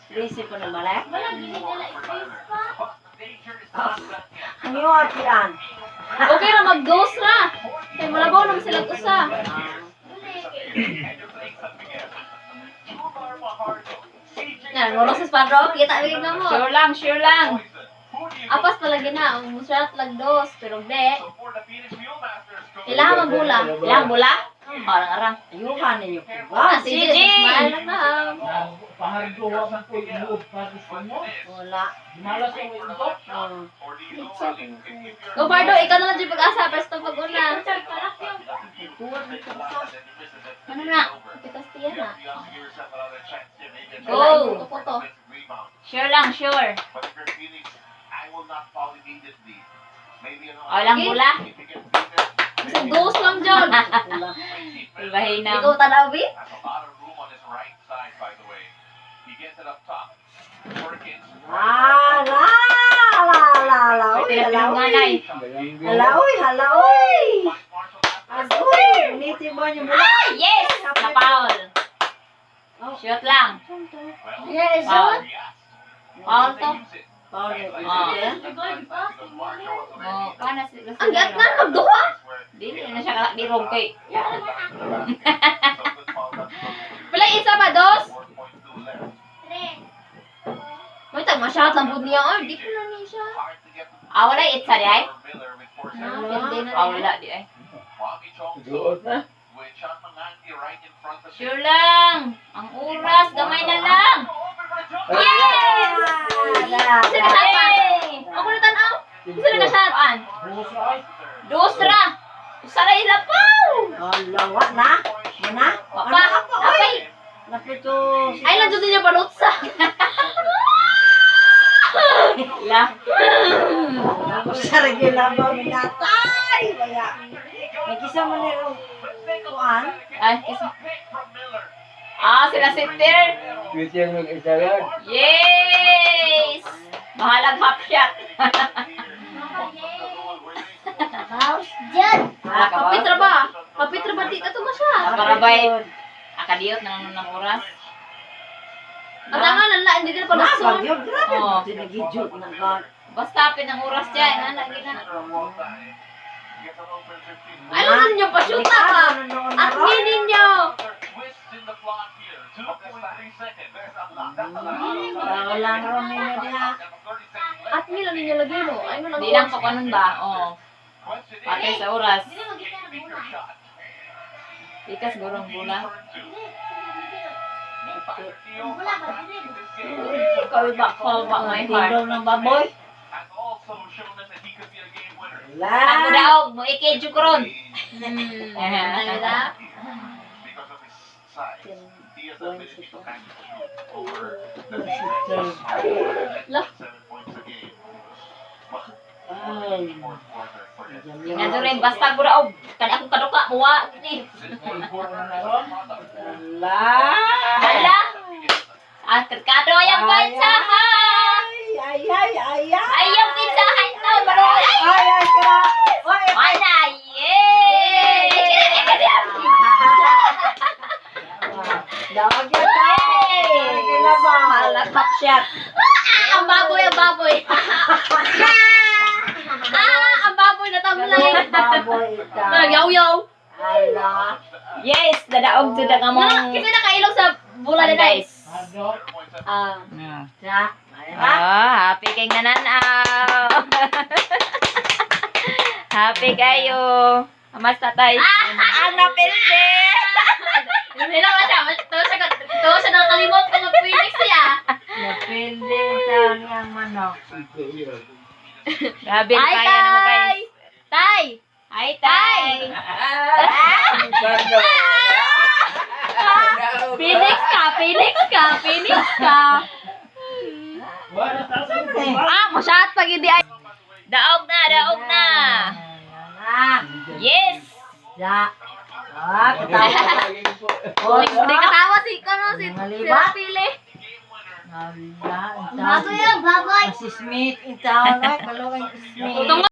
Busy ko na malay. Wala, gini nila i-face pa. Ang iyong atian. Okay ra mag-ghost ra. Kay mulabaw naman sila usa. Na, wala sa spadro, kita bigay na mo. Sure lang, sure lang. Apas palagi na, ang musulat lang dos, pero di. Ilaha mabula. Ilang bula? Parang arang. Ayuhan ninyo po Ah, ba? sige, CJ! smile lang na. Pahargo wa man ko imuod para sa inyo. Wala. Ginala sa ito. Oh. Go Bardo, ikaw na lang dyan pag-asa, presto pag-una. Ano na? Pitas tiyan na. Go! Puto-puto. Sure lang, sure. O, ilang bula? Basta dos lang dyan. Wala. Ibahinam. Ikaw tanaw, Bi? Ah, la, la, la, la, uy, Pwede na hala, uy. pinunganay. Hala, uy, hala, uy. Agoy, niti mo niyo mula. Ah, yes! Na-foul. Shoot lang. Yes, Foul. Foul to. Paul, Ah. eh? Oh, kana si Ang gat nga, magduha. Dili na siya kalakdirog kay. Pala isa pa, dos? May tag, masyat lang po niya. Ay, di ko na niya siya. Ah, wala itsa di ay. Na, pwede na Ah, niya. wala di ay. Doon na. Sure lang. Ang oras gamay na lang. Yes! La, Kasi la. kasama. Yay! Ako na tanaw. Kasi nakasyat. Kuan? Buhos na ay. Dos ra. Usa ra ilapaw. Hala, wa na. Mana? Wa pa. Apay. Napito. Ay, lang dyan niya balutsa. La. Sa regila ba minatay? Wala. Nagkisa mo ni kuan? Ay, kisa. Ah, sila center. Christian mag-isa lang. Yes! Bahalag half shot. Dyan. Ah, Kapit ra ba? Kapit ra ba? Di ka tumasya. Parabay. Akadiyot na ng oras. Ang tangan lang, hindi din Na, palutson. bagyo, grabe. Oo. Tinagijot na ka. Basta apin ang oras dyan. Ana, gina. Ay, lang ninyo pasyuta ka. At ninyo. Wala na ron ninyo diha. At nila ninyo lagi mo. Ay, mo lang. Di lang pa kanon ba? Oo. Patay sa oras. Ikas gurong bula. Call back, call back my heart. Tindaw ng baboy. Wala. Ako daog, mo ikidyo ko ron. Ay, na. La. Ay. Nga rin, basta guraog. Kani akong kaduka, muwa. Gini. Wala. Hala! Ah, terkado ayang pizza ha! Ay, ay, ay, ay. Ayang pizza ha! Ito, maroon! Ay, ay, kira. Ay, Ana! Yay! Dawag yan tayo. Kila ba? Halag half shot. Ah, ang baboy, ang baboy. Ah, ang baboy na tamlay. Baboy ita. Nagyaw-yaw. Ala. Yes! Dadaog to da Na, kamong... kasi nakailog sa bula na Guys. guys. Hardo. Ah. Sa. Ay, ha? Oh, happy kay nananaw. Happy kayo. Amas tatay. Ang napilde. Hindi lang siya. Tawa siya nakakalimot kung mag-phoenix siya. Napildi ta niyang manok. Grabe Ay, kaya naman tay! guys. Tay! Hi, tay. Phoenix ka! Phoenix ka! Phoenix ka! Wala taas ang Ah, masyat pag hindi ay... Daog na, daog na. Ah. Yes. Ya. Ah, katawa. Oh, Hindi katawa si, ano, si, si Maliba. Pili. Ala, Baboy, baboy! Si Smith, in town, ay, kalawang Smith. Tungo